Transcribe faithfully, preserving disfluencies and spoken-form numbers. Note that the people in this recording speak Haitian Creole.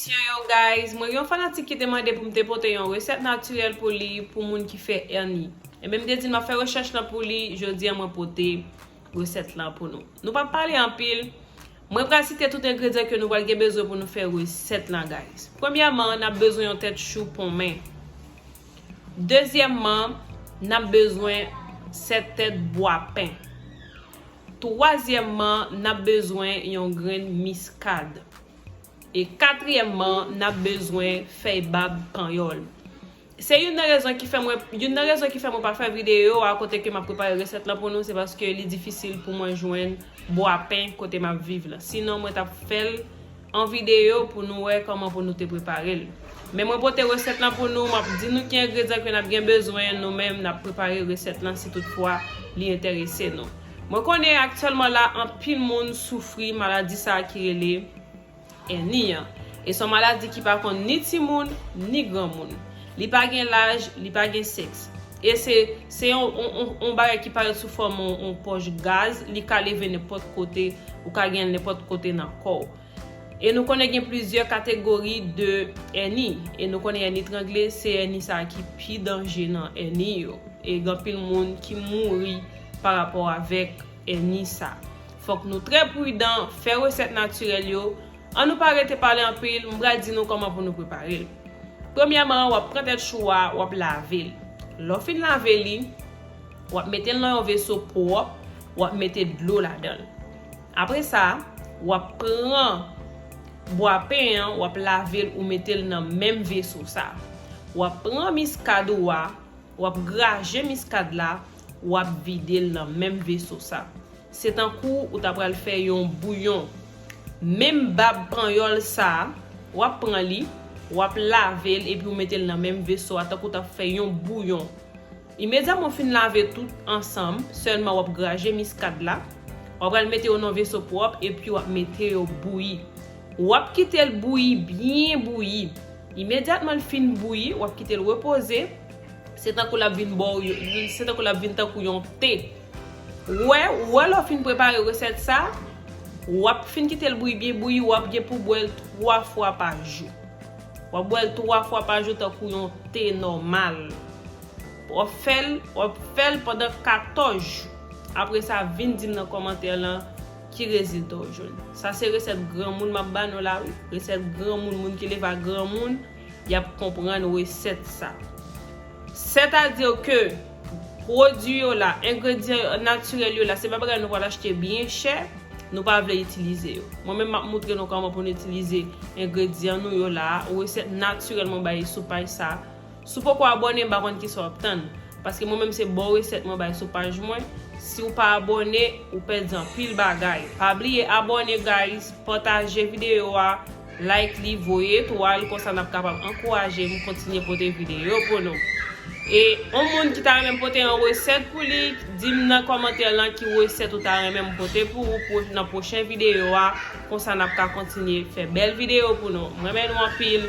Yo, yo, guys, mwen gen yon fanatik ki te mande pou m te pote yon resèt natirèl pou li, pou moun ki fè èni. Ebyen, m te di l m ap fè rechèch lan pou li, jodi a mwen pote resèt lan pou nou. Nou p ap pale anpil. Mwen pral site tout engredyan ke nou pral gen bezwen pou nou fè resèt lan, guys. Premyèman, n ap bezwen yon tèt chou ponmen. Dezyèmman, n ap bezwen sèt tèt bwapen. Twazyèmman, n ap bezwen yon grenn miskad. E katriyèmman, n ap bezwen fèy bab panyòl. Se youn nan rezon ki fè mwen, youn nan rezon ki fè mwen pa fè videyo a kote ke m ap prepare resèt lan pou nou, se paske li difisil pou mwen jwenn bwapen kote m ap viv la. Sinon, mwen t ap fè l an videyo pou nou wè kòman pou nou te prepare l. Men mwen pote resèt lan pou nou, m ap di nou ki engredyan ke n ap gen bezwen, nou menm n ap prepare resèt lan si toutfwa li enterese nou. Mwen konnen aktyèlman la, anpil moun soufri maladi sa a ki rele èni an. E se yon maladi ki pa konn ni timoun, ni granmoun. Li pa gen laj, li pa gen sèks. E se, se yon, yon, yon, yon bagay ki parèt sou fòm yon, yon pòch gaz, li ka leve nenpòt kote, ou ka gen l nenpòt kote nan kò w. E nou konnen gen plizyè kategori de èni. E nou konnen èni trangle, se èni sa a ki pi danje nan èni yo. E gen anpil moun ki mouri pa rapò avèk èni sa. Fòk nou trè pridan, fè resèt natirèl yo. An nou pa rete pale anpil, m pral di nou kòman pou nou prepare l. Premyèman, w ap pran tèt chou a, w ap lave l. Lè w fin lave li, w ap mete l nan yon veso pwòp, w ap mete dlo ladan l. Apre sa, w ap pran bwapen an, w ap lave l, ou mete l nan menm veso sa. W ap pran miskad ou a, w ap graje miskad la, w ap vide l nan menm veso sa. Se tankou ou ta pral fè yon bouyon. Menm bab panyòl sa, w ap pran li, w ap lave l epi w mete l nan menm veso a tankou w t ap fè yon bouyon. Imedyatman w fin lave tout ansanm, sèlman w ap graje miskad la, w ap pral mete yo nan veso pwòp epi w ap mete yo bouyi. W ap kite l bouyi, byen bouyi. Imedyatman l fin bouyi, w ap kite l repoze. Se tankou l ap vin ba w yo, se tankou l ap vin tankou yon te. Ou wè, ou wè lè w fin prepare resèt sa, w ap fin kite l bouyi byen bouyi, w ap gen pou bwè l twa fwa pa jou. W ap bwè l twa fwa pa jou tankou yon te nòmal. W ap fè l, w ap fè l pandan katòz jou. Apre sa, vin di m nan kòmantè lan ki rezilta w jwenn. Sa se resèt granmoun m ap ba nou la, wi. Resèt granmoun, moun ki leve a granmoun, y ap konprann resèt sa. Sètadi ke pwodui yo la, engredyan natirèl yo la, se pa bagay nou pral achte byen chè, nou pa vle itilize yo. Mwen menm, m ap moutre nou kòman pou nou itilize engredyan nou yo la, resèt natirèl mwen bay sou paj sa. Si w poko abòne, m pa konn kisa w ap tann. Paske mwen menm se bon resèt mwen bay sou paj mwen. Si w pa abòne, ou pèdi anpil bagay. Pa bliye abòne, guys, pataje videyo a, like li, voye etwal, konsa n ap kapab ankouraje m kontinye pote videyo pou nou. E yon moun ki ta renmen m pote yon resèt pou li, di m nan kòmantè lan ki resèt ou ta renmen m pote pou ou pou, nan pwochen videyo a, konsa n ap ka kontinye fè bèl videyo pou nou. M renmen nou anpil.